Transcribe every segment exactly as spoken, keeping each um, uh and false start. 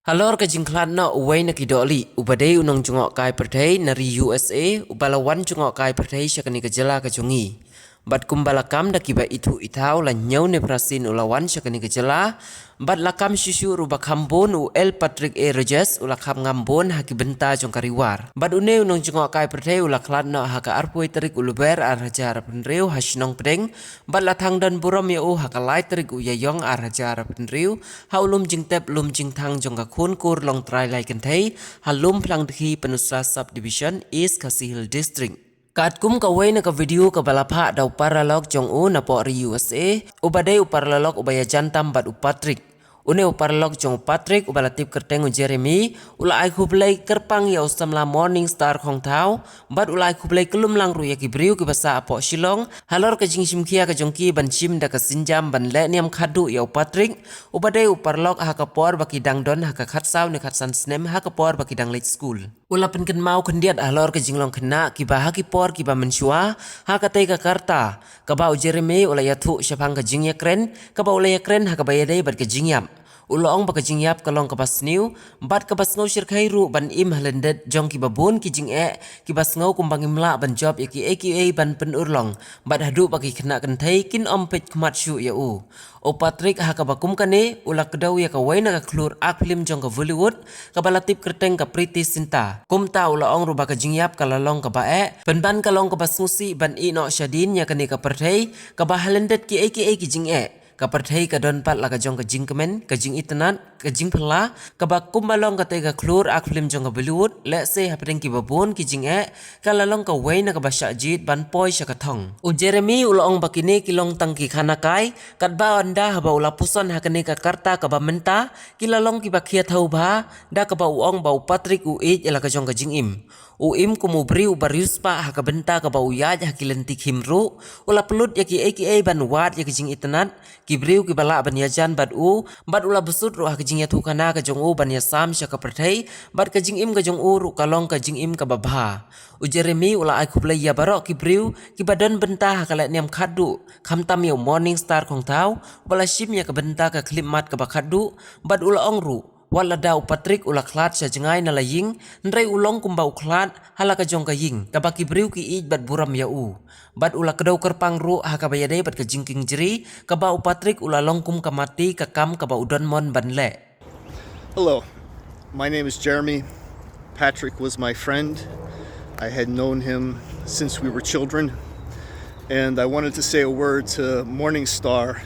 Halor ka jingkhlad noh uwei na ki dohlieh, uba dei u nongjngohkai pyrthei na ri U S A, uba la wan jngohkai pyrthei sha kane ka jylla ka jong ngi. Bad kumba la kam da kiba ithuh ithaw, la hynñiew ne phra sien u la wan sha kane ka jylla, bad la kam shuh shuh ruh ba kham bun. U L Patrick A Rogers u la kham ngam bun ha ki bynta jong ka Ri War. Bad une u nongjngohkai pyrthei u la khlad noh ha ka arphew tarik u Lber ar hajar arphew hynriew ha shnong Pdeng, bad la thang don burom ïa u ha ka lai tarik u Ïaïong ar hajar arphew hynriew ha u lum jingtep lum jingthang jong ka khun kur Longtrai Lai Kynthei ha Lum Phlang Dkhi, Pynursla Subdivision, East Khasi Hills District. Katkum kawei na ka video kaba la phah da u paralok jong u napoh ri U S A, uba dei u paralok uba ïajan tam bad u Patrick. Une u paralok jong u Patrick uba la tip kyrteng u Jeremy, u la ai khublei kyrpang ïa u samla Morning Star Khongthaw, bad u la ai khublei khlem lang ruh ïa ki briew kiba sah hapoh Shillong halor ka jingshim khia ka jong ki ban shim da ka sienjam ban leh niam khadduh ïa u Patrick, uba dei u paralok ha ka por ba ki dang don ha ka khatsaw ne khatsan snem, ha ka por ba ki dang leit skul. U la pynkynmaw khyndiat halor ka jinglong khynnah kiba ha ki por kiba mynshuwa, ha katei ka karta kaba u Jeremy u la ïathuh shaphang ka jingïakren, kaba u la ïakren ha kaba ïadei bad ka jingïap. U la ong ba ka jingïap ka long kaba sniew bad kaba sngew shyrkhei ruh ban im ha lyndet jong kiba bun ki jingeh kiba sngew kumba ngim lah ban jop ïa kiei kiei ban pynurlong, bad haduh ba ki khynnah kynthei kin ym peit khmat shuh ïa u. U Patrick ha kaba kum kane u la kdew ïa kawei na ka khlur ak phlim jong ka Bollywood, kaba la tip kyrteng ka Preity Zinta. Kumta u la ong ruh ba ka jingïap ka la long kaba eh, pynban ka long kaba sngewsih ban ïeh noh shadien ïa kane ka pyrthei kaba ha lyndet kiei kiei ki jingeh. Ka pyrthei ka don pat la ka jong ka jingkmen, ka jingitynnad, ka jingphylla, kaba kumba long katei ka khlur ak phlim jong ka Bollywood, lehse hapdeng kiba bun ki jingeh, ka la long kawei na kaba shah jied ban poi sha ka thong. U Jeremy u la ong ba kine ki long tang ki khana kai, katba ynda haba u la puson ha kane ka karta kaba mynta, ki la long kiba khia thaw bha, da kaba u ong ba u Patrick u ïeit ïa la ka jong ka jingim. U im kum u briew uba riewspah ha ka bynta kaba u ïaid ha ki lynti khim ruh, u la pynlut ïa kiei kiei ban wad ïa ka jingitynnad, ki briew kiba lah ban ïajan bad u, bad u la bsut ruh ha ka jingïathuhkhana ka jong u ban ïasam sha ka pyrthei, bad ka jingim ka jong u ruh ka long ka jingim kaba bha. U Jeremy u la ai khublei ïa baroh ki briew kiba don bynta ha ka leh niam khadduh, khamtam ïa u Morning Star Khongthaw, uba la shim ïa ka bynta ka khyllipmat kaba khadduh, bad u la ong ruh, wat lada u Patrick u la khlad sha jngai na la ïing, hynrei u long kumba u khlad ha la ka jong ka ïing, kaba ki briew ki ïeit bad burom ïa u. Bad u la kdew kyrpang ruh ha kaba ïadei bad ka jingkieng jri, kaba u Patrick u la long kum ka mati ka kam kaba u don mon ban leh. Hello, my name is Jeremy. Patrick was my friend. I had known him since we were children. And I wanted to say a word to Morning Star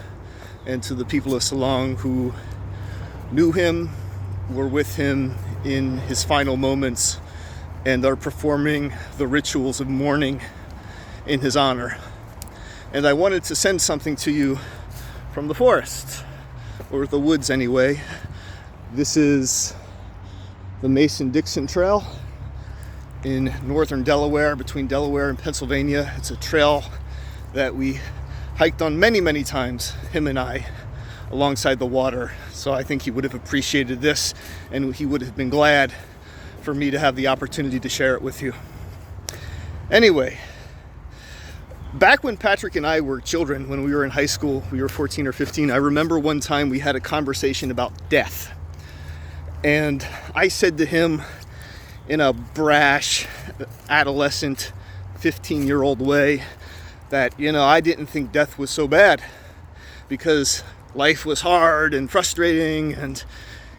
and to the people of Shillong who knew him, were with him in his final moments, and are performing the rituals of mourning in his honor. And I wanted to send something to you from the forest, or the woods anyway. This is the Mason Dixon Trail in northern Delaware, between Delaware and Pennsylvania. It's a trail that we hiked on many, many times, him and I, alongside the water. So I think he would have appreciated this, and he would have been glad for me to have the opportunity to share it with you. Anyway, back when Patrick and I were children, when we were in high school, we were fourteen or fifteen, I remember one time we had a conversation about death. And I said to him in a brash, adolescent, fifteen year old way that, you know, I didn't think death was so bad because life was hard and frustrating, and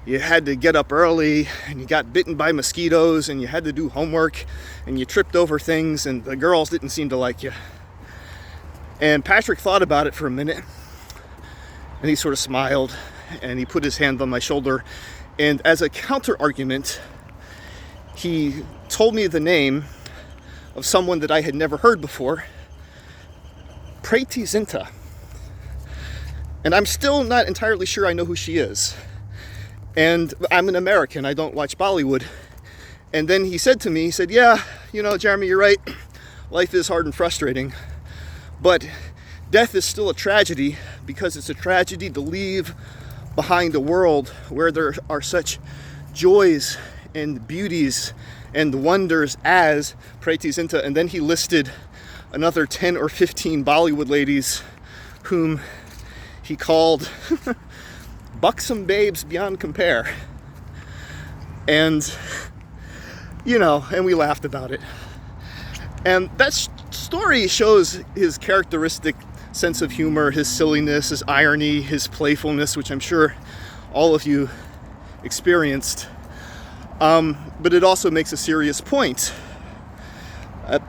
you had to get up early, and you got bitten by mosquitoes, and you had to do homework, and you tripped over things, and the girls didn't seem to like you. And Patrick thought about it for a minute, and he sort of smiled, and he put his hand on my shoulder. And as a counter argument, he told me the name of someone that I had never heard before, Preity Zinta. And I'm still not entirely sure I know who she is. And I'm an American, I don't watch Bollywood. And then he said to me, he said, "Yeah, you know, Jeremy, you're right. Life is hard and frustrating. But death is still a tragedy because it's a tragedy to leave behind a world where there are such joys and beauties and wonders as Preity Zinta." And then he listed another ten or fifteen Bollywood ladies whom he called buxom babes beyond compare. And, you know, and we laughed about it. And that s- story shows his characteristic sense of humor, his silliness, his irony, his playfulness, which I'm sure all of you experienced. Um, but it also makes a serious point. Uh,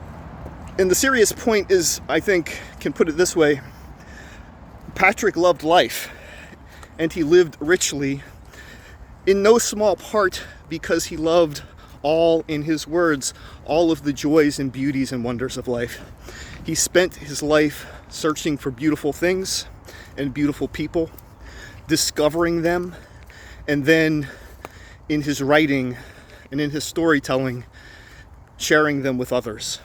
and the serious point is, I think, can put it this way: Patrick loved life, and he lived richly, in no small part because he loved all, in his words, all of the joys and beauties and wonders of life. He spent his life searching for beautiful things and beautiful people, discovering them, and then in his writing and in his storytelling, sharing them with others.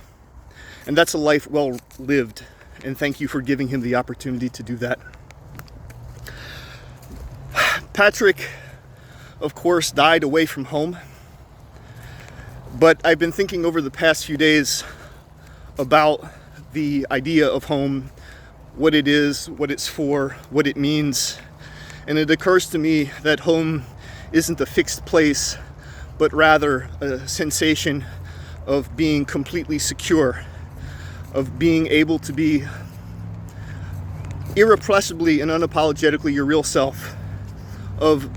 And that's a life well lived. And thank you for giving him the opportunity to do that. Patrick, of course, died away from home. But I've been thinking over the past few days about the idea of home, what it is, what it's for, what it means. And it occurs to me that home isn't a fixed place, but rather a sensation of being completely secure, of being able to be irrepressibly and unapologetically your real self, of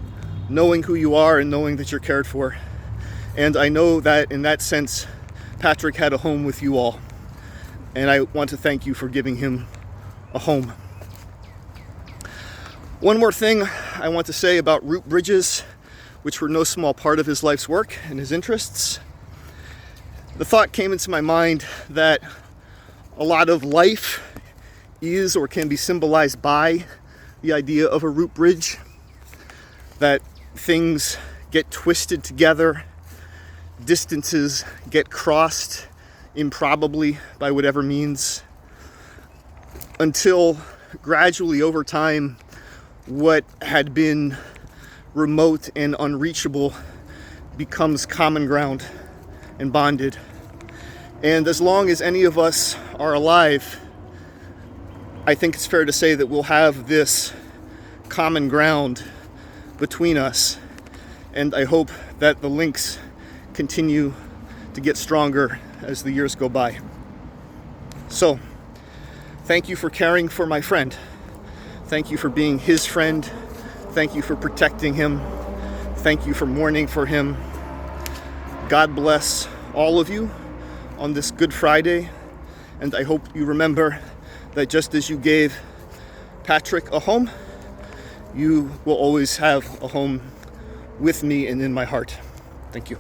knowing who you are and knowing that you're cared for. And I know that in that sense, Patrick had a home with you all. And I want to thank you for giving him a home. One more thing I want to say about root bridges, which were no small part of his life's work and his interests. The thought came into my mind that a lot of life is or can be symbolized by the idea of a root bridge, that things get twisted together, distances get crossed improbably by whatever means, until gradually over time, what had been remote and unreachable becomes common ground and bonded. And as long as any of us are alive, I think it's fair to say that we'll have this common ground between us. And I hope that the links continue to get stronger as the years go by. So, thank you for caring for my friend. Thank you for being his friend. Thank you for protecting him. Thank you for mourning for him. God bless all of you on this Good Friday. And I hope you remember that just as you gave Patrick a home, you will always have a home with me and in my heart. Thank you.